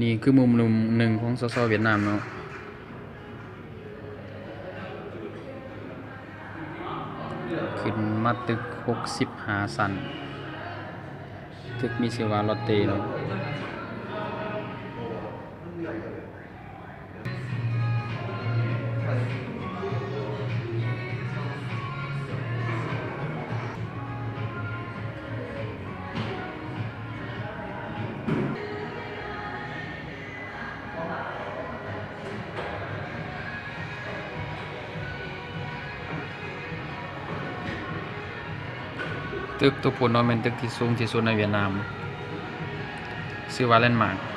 ນີ້ຄືມຸມໜຶ່ງຂອງ ສສ ຫວຽດນາມເນາະ ຂຶ້ນມາຕຶກຫົກສິບຫ້າຊັ້ນ ຕຶກມີຊື່ວ່າ Lotte ເນາະ. ຕຶກໂຕພຸ້ນເນາະ ແມ່ນຕຶກທີ່ສູງທີ່ສຸດໃນຫວຽດນາມ ຊື່ວ່າ Landmark.